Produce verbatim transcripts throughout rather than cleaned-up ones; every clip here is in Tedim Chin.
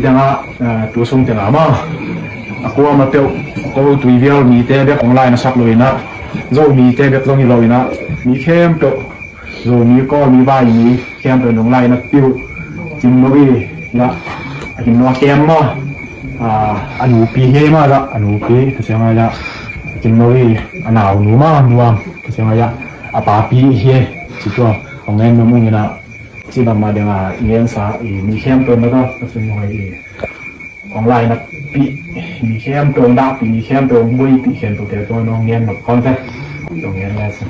Tengah, eh, tu sung tengah mah a kuama peuh, ko Tuivial mite bek hong lai na sak lo inah, Zo mite bek zong hi lo inah, mi khempeuh, Zomi, Kawlmi, Vaimi khempeuh nong lai na piu Kim No i lah, a Kim No a kem mah, ah, a nupi hi mah lah, a nupi ka siang ai lah, Kim No i a naunu mah nuam ka siang ai lah, a papi hi. Ci tua hong ngen nuam ung inah, ci bangmah dengah i ngensa i mi khempeuh mah tua ka sung hong i hong lai na pi, mi khempeuh hong dahpi, mi khempeuh hong buaipih khempeuh te tua nong ngen mah kawm te. Nong ngen le sa.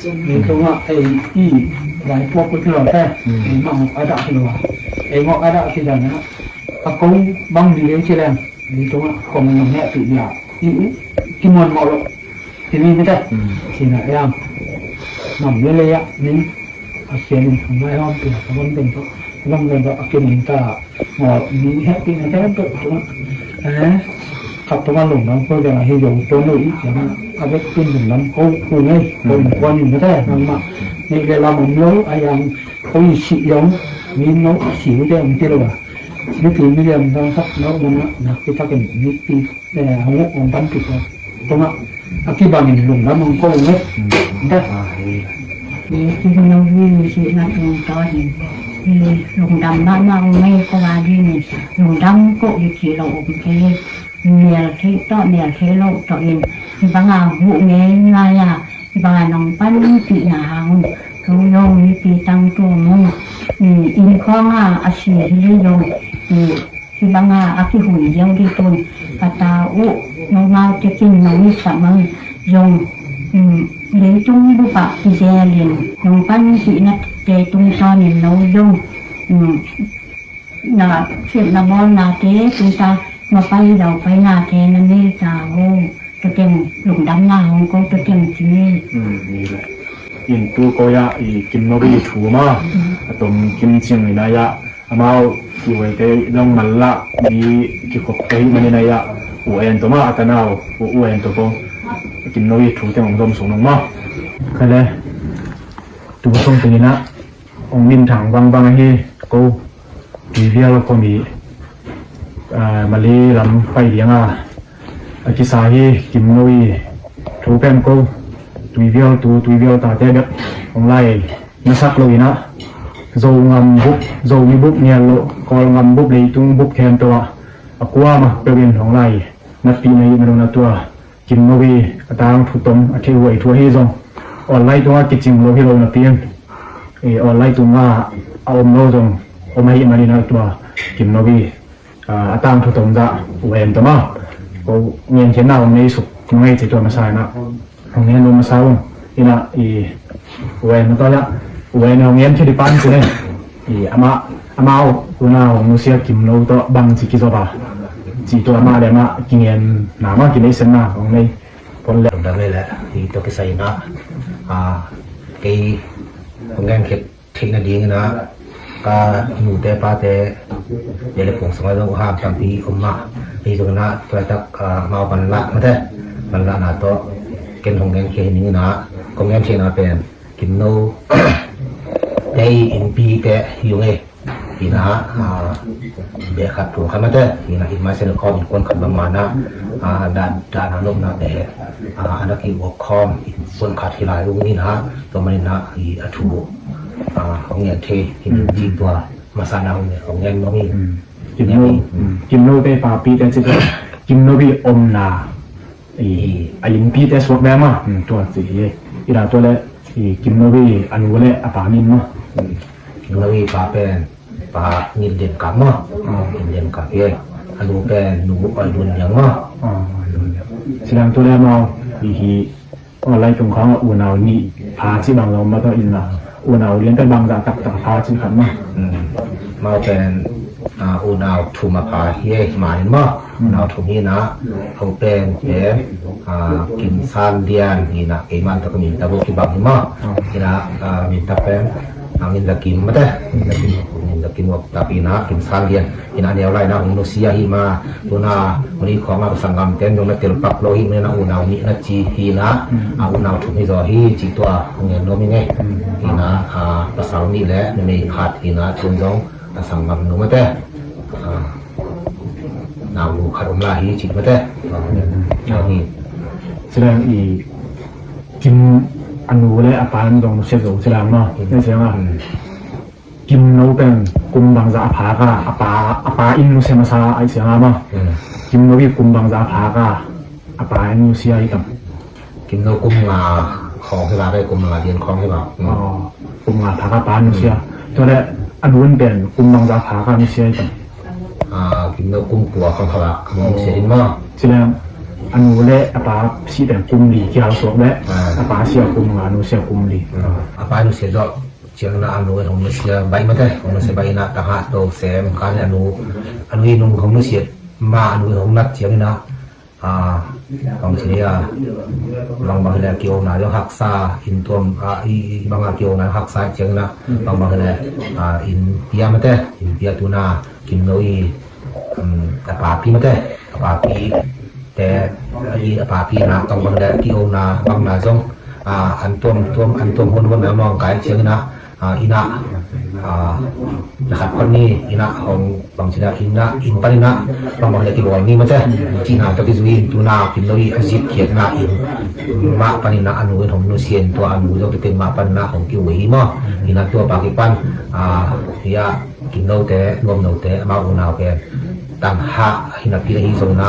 Ni tungah ei i lai puak ko tilo te. Ei mah ngok a dah tilo a, ei ngok a dah tilo na, a ko bang mi lei ci leng ni tungah kong nong hehpih dia i u kimuan mawh lo. Himi mite. Sina yang nam lele ya ni a sian in mai hom pia ka bang den to, bang den to a kin in ta mo ni hehpih na te to. Eh, kap to ma lungdam ko den a hi yo to no i sian a bek pin lungdam ko ku nei ko in kuan in mite nang ma ni le lam om lo a yang ko i si yong ni no si u de om ti lo a. Ni ti mi liam dang sak no mana nak kita kin ni ti. Hong uk hong panpih tungah a kibangin lungdam hong ko ung e. Nda. Ni Kim No i sihna tungtawn in lungdam mahmah hong nei ko a dingin lungdam ko i ci lo um thei, mel thei tawh mel thei lo tawh in hibanga huh ngei ngai a, hibanga nong panpihna hang un. Ko zong mipi tangtung mung in khawng a a si hi le zong i Hibanga a kihui ziau dih tun ka ta uh nomau tekin nong i samang zong, um, leitung bupa kizelin nong panpihna te tungtawnin no zong, um, na siamna bawlnate tungta mapai zaupainate na neita ho. Tuteng lungdamna hong ko tuteng ci ni. In tu ko ya i Kim No i thu ma a tom kim cing ina ya amau kiwei te dong manlah mi kikhop te hi manin a ya u en to ma a tanau u en to ko Kim No i thu te hong zom sung nong ma. Kale tu sung tengina hong min thang bangbang ahi ko Tuivial khuami, ah, Mali lam pai dianga a kisa hi Kim No i thu pen ko Tuivial tu Tuivial tate bek hong lai na sak lo ina Zo ngam bup, Zo mi bup nial lo, Kawl ngam bup leitung bup khem to a a kuama peuhin hong lai na pi na i na lo na tua Kim No i a tangthu tom a thei huai thu ahi zong online tungah kicing lo hi lo napi in online tungah a om lo zong om ahi manin a tua Kim No i a tangthu tom zah u en tom a ko ngenkhiatna om nei suk ngai ci tua masa ina hong ngen lo masa ung ina i u en ma tawh lah u en hong ngen khia di pan ci nei. I amah amau tuna hong nusia Kim No tawh bang ci kizop a ci tua amah le amah kingen na amah kinei sen na hong nei pon le. Dang le le i tua kisai na a kei hong gen khit theih na ding ina ka nute pate le le pong song a zong ham tampi om ma hi zong ina tua tak amau ban lah mate ban lah na tawh ken hong gen khia hi ning ina kong gen khia na pen Kim No tei innpi te hi ung e. Hina, ah, beh khat thu khat mate hina in mai sen khawm in kuan khat bang mana, ah, dan dan a nopna te, ah, ana ki wok khawm in kuan khat hi lai ung hina. Tua manina hi a thu, ah, hong ngen thei hin ci tua masa na hong ngen hong ngen mawk hi. Kim No, Kim No te papi te ci tua Kim No i omna i a innpi te suak dai ma tua ci hi. Ina tua le i Kim No i a nu le a pa min ma. Kim No i pa pen pa Ngin Lian Kap ma. Ngin Lian Kap hi. A nu pen Nu Oi Lun Liang ma. Sidang tua le mau i hi online tung khang unau nih pha ci bang lo ma tua ina unau lian pen bang za tak tak pha ci khat ma. Mau pen, ah, unau thum a pha hi e, hi manin maw? Unau thum hi na, ho pen pen, ah, Kim San Lian hi na, keiman tawh ka min ta bo kibang hi maw? Hi na, ah, min ta pen, ah, Ngin Za Kim mate. Ngin Za Kim, Ngin Za Kim wak tak hi na, Kim San Lian hi na, neu lai na hong nusia hi ma. Tuna hong i khawng a ka sanggam ten zong na tel pak lo hi ma na unau nih na ci hi na, ah, unau thum hi zaw hi ci tua hong ngen lo mi nge. Hi na, ah, pasal nih le numei khat hi na, tun zong A sanggam nu mate. Ah, nau nu khat om lai hi ci mate. Ah, hi. Ci leng i Kim a nu le a pa in zong nusia zo ci leng maw. Hmm. Ni ciang a. Hmm. Kim no pen kum bangzah a phak a, a pa, a pa in nusia masa ai ciang a maw. Hmm. Kim no i kum bangzah a phak a, a pa in nusia i tam. Kim no kum nga khawng hi va, kum nga lian khawng hi va. Mm. Aw, kum nga phak a pa nusia. Mm. Tua leh a nu in pen kum bangzah phak a nusia i tam. Ah, kim no kum kua khawng hi va, a nu nusia in maw. Ci leng a nu le a pa sih pen kum li kial suak leh, ah, a pa sih a kum nga, nusia kum li. Mm. A pa nusia zawh ciang in a nu in hong nusia baih mate, hong nusia baih in a tanghah to sem kan a nu, a nu in hong nusia ma a nu in hong nat ciang in a, ah, bang ci ni a, bang bang hi leh a kiomna zong haksa, inn tuam, ah, i, i bang a kiomna haksa ciang in a, bang bang hi leh, ah, inn pia mate, inn pia tu in a, kim no i, um, a papi mate, a papi te, i a papi in a, bang bang hi leh a kiomna, bang na zong, ah, an tuam, tuam, an tuam hun hun na mawng kai ciang in a, ah, inn ah, ah, na khat khon ni, inn ah hong bang ci na, inn ah, inn pan inn ah, bang bang le kibawl ni mate. Cihna tawh kizui in tu in a, kim no i a zit khiatna inn mah pan inn ah, a nu in hong nusia in tua a nu zong tu teng mah pan inn ah hong kiu hi maw. Inn ah tua pa kipan, ah, hi a, kim no te, nuam no te, amau unau pen tanghah hi napi le hi zong in a,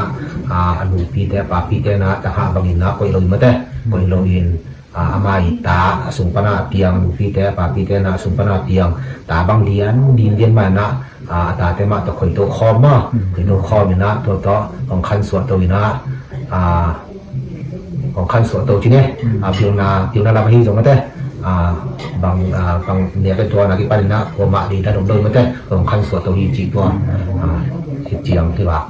ah, a nupi te, a papi te in a, tanghah bang in a koih lo in mate. Koih lo in, ah, amah i ta a sung pan a piang, nupite, papite na a sung pan a piang, ta bang lian, lian, lian mah na, ah, a tate mah tawh khoih to khawm maw, khoih to khawm in a, tua tawh hong khan suah to in a, ah, hong khan suah to ci ne, ah, pilna, pilna lam ahi zong mate, ah, bang, ah, bang nek le tua na kipan in a, tua mah ding dan om lo mate, hong khan suah to hi ci tua, ah, hi ciang hi bak.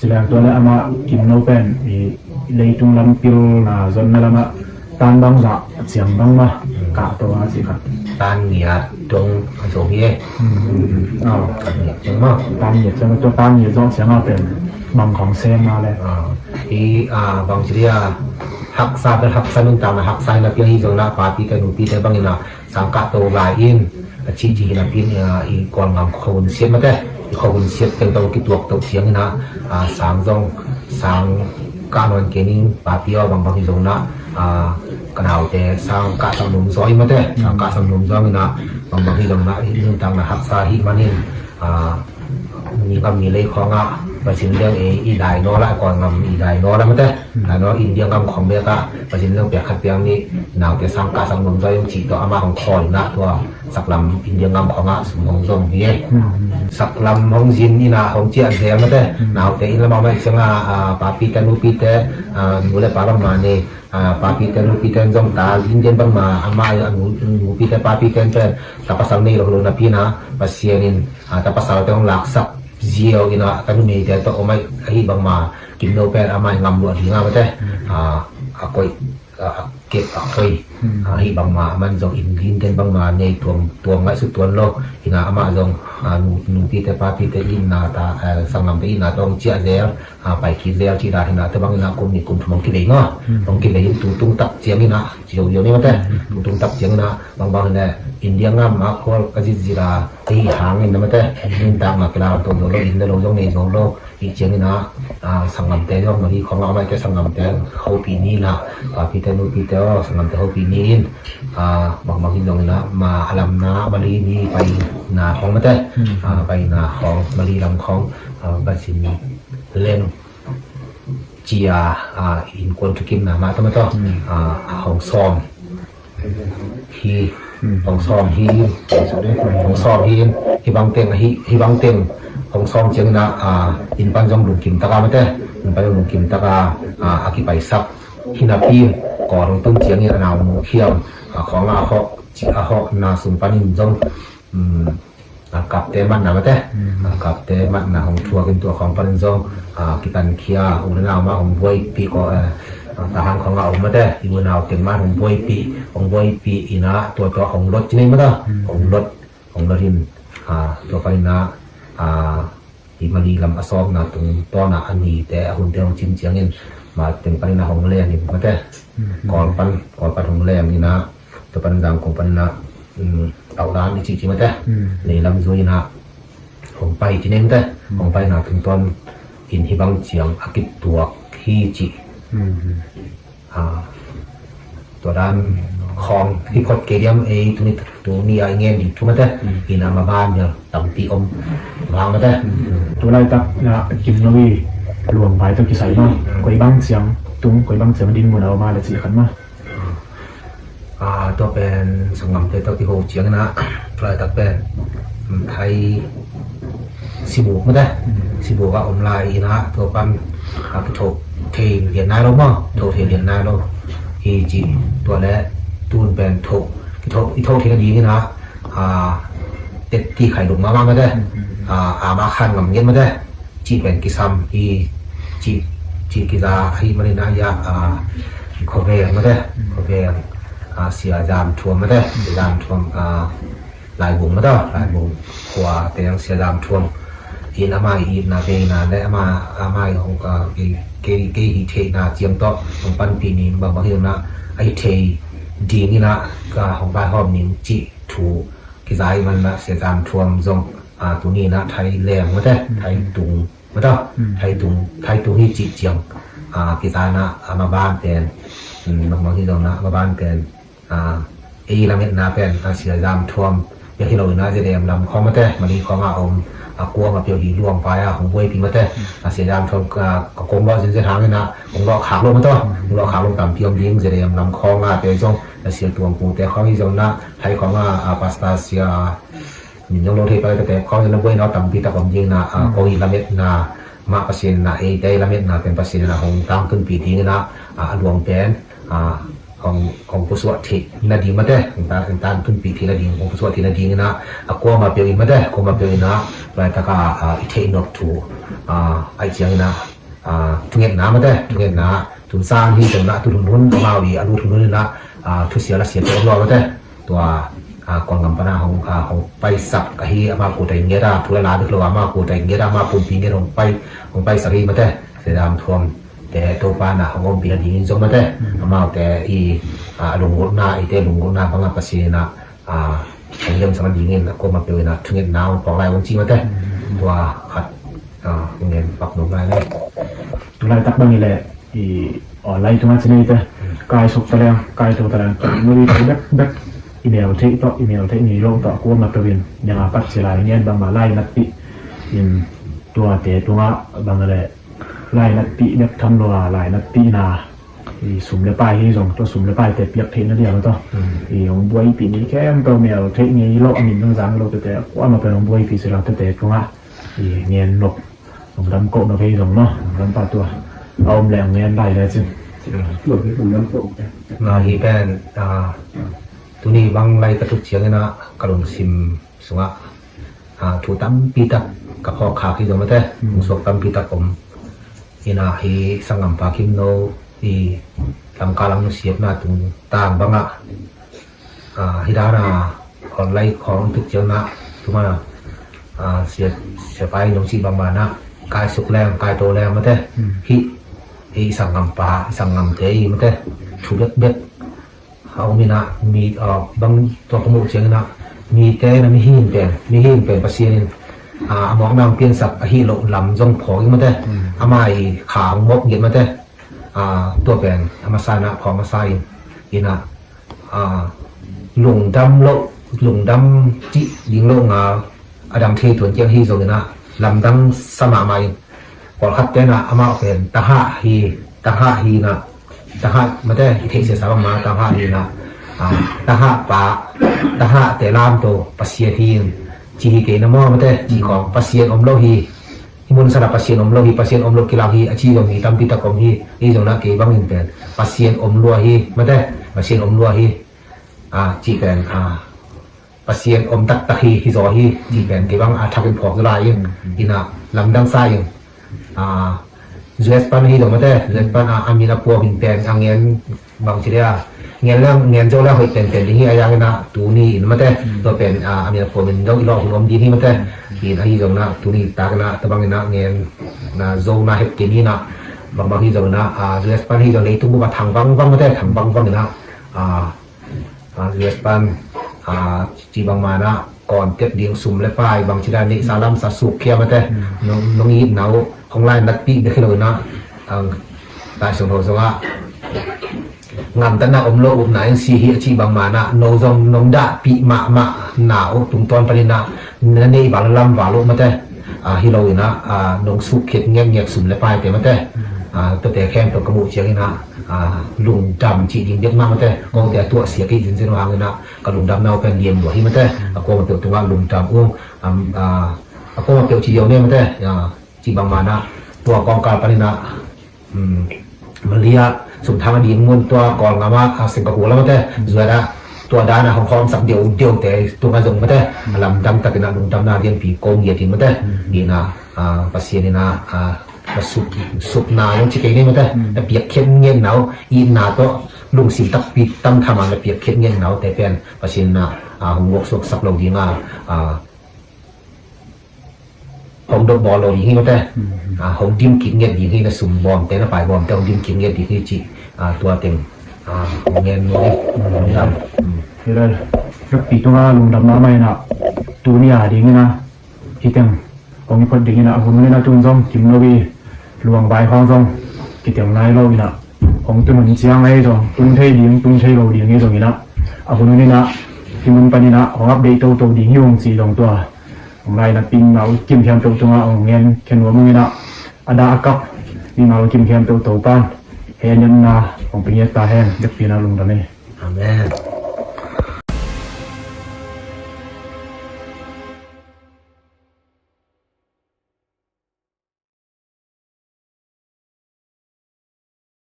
Ci leng tua le amah kim no pen i leitung lam pilna zonna lamah tan bangzah a ciang bang mah kah to a ci khat. Tan ngiat dong a zo hi e. Tan ngiat ciang mah. Tan ngiat ciang tua tan ngiat zong ciang a pen bang khong sem a le. I, ah, bang ci dia haksa pen haksa nuntakna haksa hi napi hi zong na papite nupite bangin a sang kah to lai in, a cih cih hi napi in, ah, i Kawlgam khuahun siat mate, i khuahun siat teng tawh kituak to ciang in a, ah, sang zong, sang kah nawn kei ning papi aw bang bang hi zong na, ah, ka naute sang kah sak nuam zaw hi mate, sang kah sak nuam zaw in a, bang bang hi zong na, i nuntakna haksa hi manin, ah, mi gam mi lei khawngah Pasian liang ei i dai naw la, Kawlgam i dai naw la mate. Dai naw India gam khawng bek ah Pasian liang piak khat piang nih naute sang kah sak nuam zaw ing cih tawh amah hong khawl in a tua saklam India gam khawngah sum hong zom hi e. Saklam hong zin in a hong ciah zel mate. Naute inn lamah om ahih ciangin, ah, papite nupite, ah, nu le pa bangmah nei, ah, papite nupite in zong ta zin den bangmah amah a nu, nupite papite in pen ta pasal nei lo lo napi in a Pasian in, ah, ta pasalte hong laksak ziau in a, ta numeite tawh om ahih bangma, kim no pen amah i ngam luah ding a mate, ah, a koih, ah, a kep a koih, ah, ahih bangma, aman zong inn lim den bangma nei tuam, tuam ngaihsut tuan lo, in a amah zong, ah, nu, nupite papite itna ta, eh, sanggamte itna tawh hong ciah zel, ah, pai kik zel cih dan in a, tua bang in a kum nih kum thum hong kivei maw, hong kivei in tu tung tak ciang in a, ci zo ziau ni mate, tu tung tak ciang in a, bang bang in a, India gam ah khual ka zitzit a, Ahi hangin na mate, nuntakna kilang to zo lo, inn le lo zong nei zo lo, i ciangin a, ah, sanggamte zong, mali khawng a om ahih ciang sanggamte hopih ni in a, papite nupite aw, sanggamte hopih ni in, ah, bang bang hi zongin a, ma a lamna, mali ni paina khawng mate, ah, paina khawng, mali lam khawng, ah, Pasian leng cia, ah, innkuan thukimna mah tawh mate, ah, hong sawm hi, hong sawm hi, hong sawm hi in, hih bang teng, hih, hih bang teng hong sawm ciangin a, ah, inn pan zong lungkim tak a mate, inn pan zong lungkim tak a, ah, a kipaisak hi napi in, Kawl hong tun ciangin a naunu khiam, ah, khawng a hawh, ci a hawhna sung panin zong, um, a kapte matna mate, a kapte matna hong thuak in tua khawng panin zong, a kitankhia, u le nau mah hong buaipih, ko, eh, a tahan khawng a om mate, i u nau teng mah hong buaipih, hong buaipih in a tua tua hong lot ci nei mate, hong lot, hong lot in, a tua panin a, a i mali lam a sawmna tungtawn a a nite, a hunte hong cin ciangin, ma teng panin a hong leng in mate, Kawl pan, Kawl pan hong leng in a, tua pan Zangkong panin a, um, tauh dan i cih ci mate. Hmm. Lei lam zui inah hong pai ci nem te. Hmm. Hong pai na tungtawn in hih bang ciang a kituak hi ci. Hmm. Ah, tua dan khawng hi phot kei diam ei tuni, tuni a i ngen ding thu mate. Hmm. Inah maban bel tampi om vang mate. Hmm. Tu laitak na Kim No i luang vai tawh kisai ma. Hmm. Koi bang ciang tung, koi bang ciang ding mun a om a le cih khat ma. Ah, tua pen sanggamte tawh kiho ciang inah, tua laitak pen, um, Thai sibuk mate, sibuk a om lai inah, tua pan, ah, kithoh thei lian nai lo maw, thoh thei lian nai lo. Hi ci, tua le tun pen thoh, kithoh, i thoh thei nading inah, ah, tet ti khai luk mahmah mate, ah, ama khan ngam ngiat mate. Cih pen kisam hi, cih, cih kiza ahi manin ah, ah, khuaveng mate, khuaveng, ah, Sia Zam Thuam mate, Sia Zam Thuam, ah, Laibung mate, Laibung khua teng Sia Zam Thuam. In ama i itna veina le ama, ama i hong, ah, kei, kei, kei hih theihna ciang tawh hong panpih ning, bangbang hi zong inah a hih thei ding inah ka hong vaihawm ning cih thu kiza ahih manin ah Sia Zam Thuam zong, ah, tuni inah Thai leng mate, Thai tung mate, Thai tung, Thai tung hi cih ciang, ah, kiza inah, ah, maban pen, um, bangbang hi zong inah maban pen, ah, ei lametna pen, ah, Sia Zam Thuam peuh hi lo inah Zedem lam khawng mate, Mali khawng a om, ah, kuama peuh hi luang vai a hong buaipih mate, ah, Sia Zam Thuam, ah, ka kong lawh zenzen hang inah kong lawh khak lo mate, kong lawh khak lo tampi om ding, Zedem lam khawng a te zong, ah, Sia Tuang Pu te khawng hi zong inah, Thai khawng a, ah, Pastor Sia, min zong lo thei pah tete khawng zong na buaina tampi tak om ding inah, ah, kong i lametna mah Pasian inah eite i lametna pen Pasian inah hong tangtunpih ding inah, ah, a luang pen, ah, hong, hong pusuah theih nading mate, hong ta-, hong tangtunpih theih nading, hong pusuah theih nading inah, ah, kuama peuh in mate, kuama peuh inah, laitak a, ah, i theih nop thu, ah, ahih ciang inah, ah, thungetna mate, thungetna, tunsan hi zong inah, tu hun hun, amau i a lut hun hun inah, ah, thusia lasia te om lo mate. Tua, ah, Kawlgam pana hong, ah, hong paisak ahi, ama kuta i ngiat a, thu le la bek lo ama kuta i ngiat a, ama pumpi ngiat hong pai, hong paisak hi mate. Sia Zam Thuam te Topa na hong ompih nading in zong mate. Amaute i, ah, lunggulhna, eite lunggulhna bangah Pasian inah, ah, hong lemsak nading in, a kuama peuh inah thungetna hong phawk lai un ci mate. Tua khat, ah, hong ngen pak nuam lai le. Tu laitak bang i le, i online tungah ci nei te, kai suk ta leng, kai to ta leng, no i to bek bek, i mel theih tawh, i mel theih ngei lo tawh, kuama peuh in, niang a pat ci lai ngen bangmah lainatpih in, tuate tungah bang le, lainatpih bek tham lo a, lainatpihna, i sum le pai hi zong, tua sum le paite piak theihna liang tawh, i hong buaipih ni khempeuh mel theih ngei lo, a min zong zang lo tete, kuama peuh in hong buaipih ci lo tete tungah, i ngen nop, lungdam koh nop hi zong maw, lungdam pah tua. A om le a ngen lai le cin. Lungdam koh. Na hi pen, ah, tuni bang lai ka tuk ciang inah ka lungsim sungah, ah, thu tampi tak ka phawk khak hi zong mate, hong suak tampi tak om. Inah hi sanggampa Kim No i lamkal lam nusiatna tungtang bangah, ah, hi dan a online khawng tuk ciang inah, tuma, ah, sia, sia pai nong cih bangmah inah, kai suk leng, kai to leng mate. Hih, hih i sanggampa, i sanggamte i mate, thu bek bek a om inah, mi, ah, bang tua ka muh ciang inah, mite na mihing pen, mihing pen Pasian in, ah, a mawkna hong piansak ahi loh lam zong phawk in mate. Ama i kha hong mawk ngiat mate. Ah, tua pen a masa inah, phawk masa in, inah, ah, lungdam lo, lungdam cih ding lo ngal, a dang thei tuan ciang hi zong inah, lamdang sa mahmah in, pawlkhat te inah amau pen Tangha hi, Tangha hi inah, Tangha mate, i theih sia sa bangmah Tangha hi inah, ah, Tangha pa, Tangha te lamto Pasian hi in, ci hi kei na maw mate, ci khawng Pasian om lo hi. Hih mun sanah Pasian om lo hi, Pasian om lo kilang hi, a ci zong hi tampi tak om hi, hi zong inah kei bangin pen Pasian om lua hi, mate, Pasian om lua hi, ah, ci pen, ah, Pasian om taktak hi, hi zaw hi, ci pen kei bang a thakin phawk zaw lai in, inah lamdang sa in, ah, U S pan hi zong mate, U S pan a, a min a puam in pen a ngen bang ci dia, ngen leng, ngen zo leng hoih penpen ding hi a yang inah tuni in mate, tua pen, ah, a min a puam in zong i lawh hun om ding hi mate. Hi in ahi zong inah tuni tak inah tabang inah ngen na zo na het kei ni inah, bangbang hi zong inah, ah, U S pan hi zong leitung bup a thang vangvang mate, thang vangvang inah, ah, ah, U S pan, Cih bangmah inah kawn tek ding sum le pai bangci dan neihsa lamsa sukkhia mate. Nong itna uh hong lainatpih bek hi lo inah, Lai Siangtho zongah gamtatna om lo, upna in si hi a cih bangmah inah no zong nong dahpih mahmah na uh tungtawn paninah na neih val lam val uh mate. Hi lo inah nong sukkhiat ngekngek sum le paite mate. Tuate khempeuh ka muh ciang inah lungdam cih ding bek mah mate. Kote a tuahsia kei zinzin uh hang inah ka lungdamna uh pen liam lua hi mate. A kuamah peuh tungah lungdam ung. A kuamah peuh ci ziau ne mate. Cih bangmah inah tua kawngkal paninah Malaysia sumthang a ding mun tua Kawlngam ah, Singapore lam mate, zuat ah tua dan a hong khawmsak deudeute tungah zong mate, a lamdang takin ah lungdamna lianpi ko ngiat in mate. Inah Pasian inah na suk, sukna zong ci kei ni mate. Na piakkhiat ngiatna uh, itna tawh lungsim takpi tamtham a na piakkhiat ngiatna uhte pen Pasian inah hong gawksuaksak lo ding a, hong dot bawl lo ding hi mate. Hong dim kik ngiat ding hi, na sum bawmte na pai bawmte hong dim kik ngiat ding hi cih tua teng hong ngen nuam hi. Lungdam. Hi lai, Lakpi tungah lungdam mahmah inah tuni a ding inah hih teng hong i phot ding inah a hun hun inah tun zong kim lo hi. Luang vai khawng zong kiteng nai lo inah hong tun hun ciang ahi zong tun thei ding tun thei lo ding hi zong inah a hun hun inah hih mun pan inah hong update toto ding hi ung cih zong tua hong lainatpih mi mah uh kim khempeuh tungah hong ngen khen nuam ung inah a dah a kap mi mah uh kim khempeuh Topa'n hehna hong pia ngiat ta hen. Biakpi inah lungdam hi. Amen.